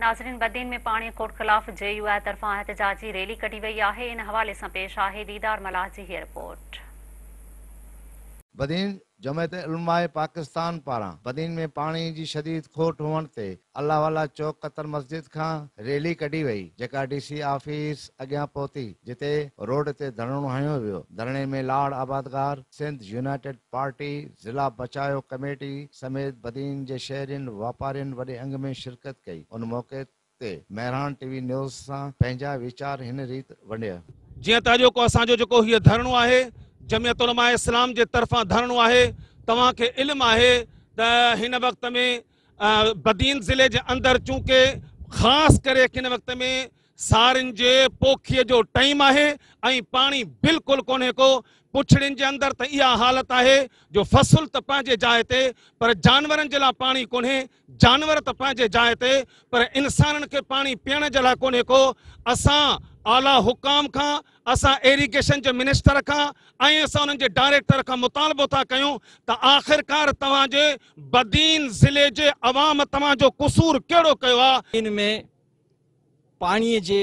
ناظرين بدين ۾ پاڻي کوٽ خلاف جي يو آء طرفان احتجاجي ريلي ڪڍي وئي آهي ان حوالي سان پيش آهي ديدار ملاح جي هيء رپورٽ. بدين، جمعيت علماء پاڪستان پاران بدين ۾ پاڻي جي شديد کوٽ هئڻ تي الله والا چوڪ قطر مسجد کان ريلي ڪڍي وئي جيڪا ڊي سي آفيس اڳيان پهتي جتي روڊ تي ڌرڻو هنيو ويو ڌرڻي ۾ لاڙ آبادگار، سنڌ يونائيٽيڊ پارٽي، ضلع بچايو ڪميٽي سميت بدين جي شهرين، واپارين وڏي انگ ۾ شرڪت ڪئي. ان موقعي تي مهراڻ ٽي وي نيوز سان پنهنجا ويچار هن ريت ونڊيا. جيئن ته اڄوڪو اسان جو جيڪو هيء ڌرڻو آهي جمعيت علماء اسلام جي طرفان ڌرڻو آهي توهان کي علم آهي ته هن وقت ۾ بدين ضلعي جي اندر چونڪه خاص ڪري هن وقت ۾ سارين جي پوکيء جو ٽائيم آهي ۽ پاڻي بلڪل ڪونهي ڪو، پڇڙين جي اندر ته اها حالت آهي جو فصل ته پنهنجي جاء تي پر جانورن جي لاء پاڻي ڪونهي، جانور ته پنهنجي جاء تي پر انسانن کي پاڻي پيئڻ جي لاء ڪونهي ڪو، اسان اعليٰ حڪام کان، اسان ايريگيشن جي منسٽر کان ۽ اسان انهن جي ڊائريڪٽر کان مطالبو ٿا ڪيون ته آخرڪار توهان جي بدين ضلعي جي عوام توهان جو قصور ڪهڙو ڪيو آهي؟ ان ۾ پاڻي جي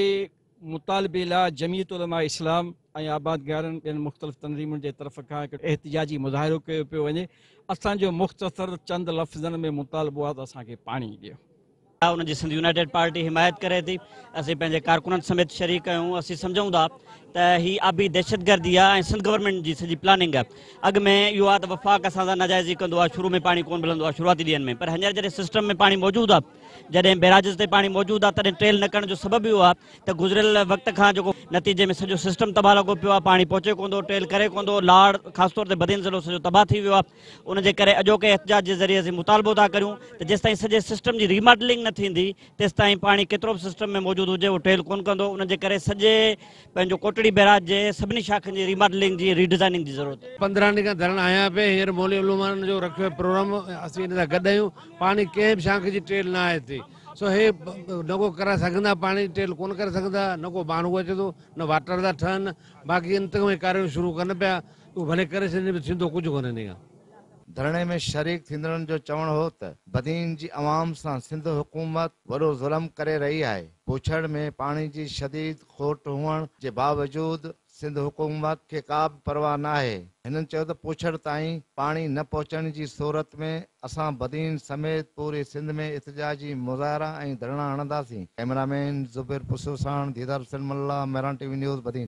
مطالبي لاء جمعيت علماء اسلام ۽ آبادگارن ٻين مختلف تنظيمن جي طرف کان هڪ احتجاجي مظاهرو ڪيو پيو وڃي اسان جو مختصر چند لفظن ۾ مطالبو آهي ته اسان کي پاڻي ڏيو. ان جي سنڌ يونائيٽيڊ پارٽي حمايت ڪري ٿي اسين پنهنجي ڪارڪنن سميت شريڪ آهيون اسين سمجهون ٿا ته هي آبي دهشتگردي آهي ۽ سنڌ گورنمينٽ جي سڄي پلاننگ آهي اڳ ۾ اهو آهي ته وفاق اسان سان ناجائزي ڪندو آهي شروع ۾ پاڻي ڪونه ملندو آهي شروعاتي ڏينهن ۾ پر هينئر جڏهن سسٽم ۾ پاڻي موجود آهي جڏهن بئراجز تي پاڻي موجود آهي تڏهن ٽيل نه ڪرڻ جو سبب اهو آهي ته گذريل وقت کان جيڪو نتيجي ۾ سڄو سسٽم تباهه لڳو پيو آهي پاڻي پهچي ڪونه ٿو ٽيل ڪري ڪونه ٿو لاڙ خاص طور تي بدين ضلعو سڄو تباهه ٿي ويو آهي ان جي ڪري اڄوڪي احتجاج جي ذريعي اسين مطالبو ٿا ڪريون ته جيستائين سڄي سسٽم جي ريماڊلنگ نه ٿيندي تيستائين پاڻي ڪيترو به سسٽم ۾ موجود هجي اهو ٽيل ڪونه ڪندو ان جي ڪري سڄي پنهنجو ڪوٽڙي بئراج جي سڀني شاخن جي ريماڊلنگ جي ري ڊزائننگ جي ضرورت آهي. 15 ڏينهن کان ڌرڻا هنيا پئي هينئر مولوي علومانن جو رکيو آهي پروگرام اسين ان سان گڏ آهيون پاڻي ڪنهن به شاخ جي ٽيل نه آهي هتي سو هي نه ڪو ڪرائي سگهندا پاڻي جي ٽيل ڪونه ڪري سگهندا نه ڪو ماڻهو اچي ٿو نه واٽر ٿا ٺهن باقي انتظامي ڪارروائيون شروع ڪن پيا اهو ڀلي ڪري ڇڏين پر ٿيندو ڪجهه ڪونهي انهي کان. ڌرڻي ۾ شريڪ ٿيندڙن جو چوڻ هو ته بدين جي عوام سان سنڌ حڪومت وڏو ظلم ڪري رهي آهي، پوڇڙ ۾ پاڻي جي شديد کوٽ هئڻ جي باوجود سنڌ حڪومت کي ڪا به پرواهه ناهي، هنن چيو ته پوڇڙ تائين پاڻي نه پهچڻ جي صورت ۾ اسان بدين سميت پوري سنڌ ۾ احتجاجي مظاهرا ۽ ڌرڻا هڻنداسين، ڪئميرا مين زبير پسيو ساڻ Didar Hussain Mallah, Mehran T V news, Badin.